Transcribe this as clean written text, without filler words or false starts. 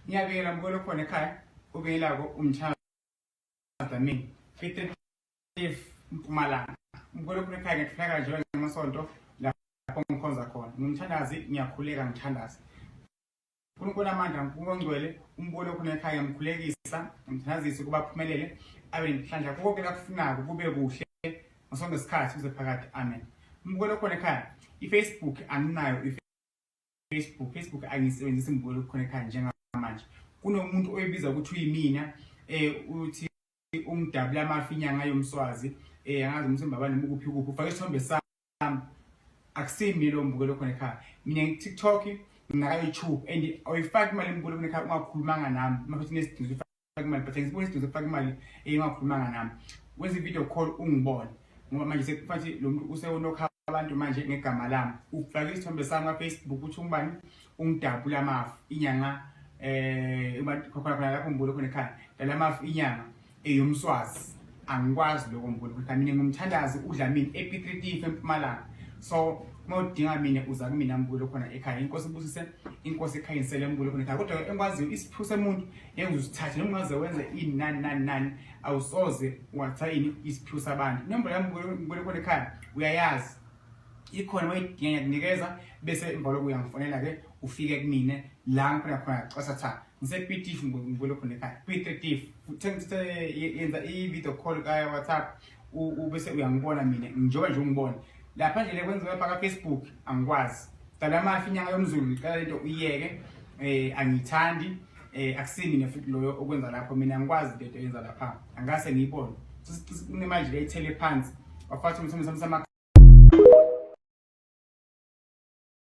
Ngiyabingelela mbukelo khona ekhaya, ubingelako umtshana Dlamini, Piet Mpumalanga. Mbukelo khona ekhaya ngiyatholakala nje ngamasonto lapho ngikhonza khona. Ngumthandazi, ngiyakhuleka ngithandaze. uNkulunkulu amandla, uNkulunkulu ongcwele, umbukelo khona ekhaya ngiyamkhulekisa, ngimthandazise ukuba aphumelele, abe nenhlanhla kuko konke akufunako kube kuhle ngasonke isikhathi kuze phakade. Amen. Umbukelo khona ekhaya, iFacebook anginayo Facebook, Facebook angiyisebenzisi mbukelo khona ekhaya njengamanje. Kunomuntu oyibiza ukuthi uyimina, uthi ungidabula amafi inyanga yomswazi, angazi umthemba bani noma ukuphi kuphi, ufake isithombe sami. Akusimi lo mbukelo khona ekhaya. Mina ngi-TikTok, ngina-YouTube and awuyifaki imali embukelo khona ekhaya ungakhulumanga nami. Uma futhi nesidingo sokufaka imali, but angisiboni isidingo sokufaka imali ungakhulumanga nami. Wenza i-video call ungibone. Ngoba manje sekufanele lo muntu usewunokha abantu manje ngegama lami. Ufake isithombe sami ka-Facebook ukuthi ungubani, ungidabula amafu inyanga khona khona lapho ngibule khona ekhaya. Dala amafu inyanga eyomswazi. Angikwazi lokho ngibule khona ekhaya. Mina ngumthandazi uDlamini ePiet eMpumalanga. So uma udinga mina uza kumina mbukelo khona ekhaya. Inkosi ibusise, inkosi ikhanyisele mbukelo khona ekhaya. Kodwa engikwaziyo isiphiwo semuntu ngeke uzusithathe noma ungaze wenze ini nani nani nani, awusoze wathatha ini isiphiwo sabantu. Inombolo yami mbukelo khona ekhaya uyayazi, ikhona wayidinga ngiyakunikeza, bese emva lokho uyangifonela ke ufike kumina la ngikhona khona xasa tha ngise-Piet ngibukele khona ekhaya Piet. Yenza i-video call ka WhatsApp ubese uyangibona mina njengoba nje ungibona lapha nje kwenziwa lapha ka-Facebook angikwazi. Dala amafi inyanga yomZulu, ngicela lento uyiyeke, angiyithandi, akusimi mina futhi loyo okwenza lapho. Mina angikwazi lento yenza lapha, angase ngiyibone manje leyithele phansi wafaka umthombo sami.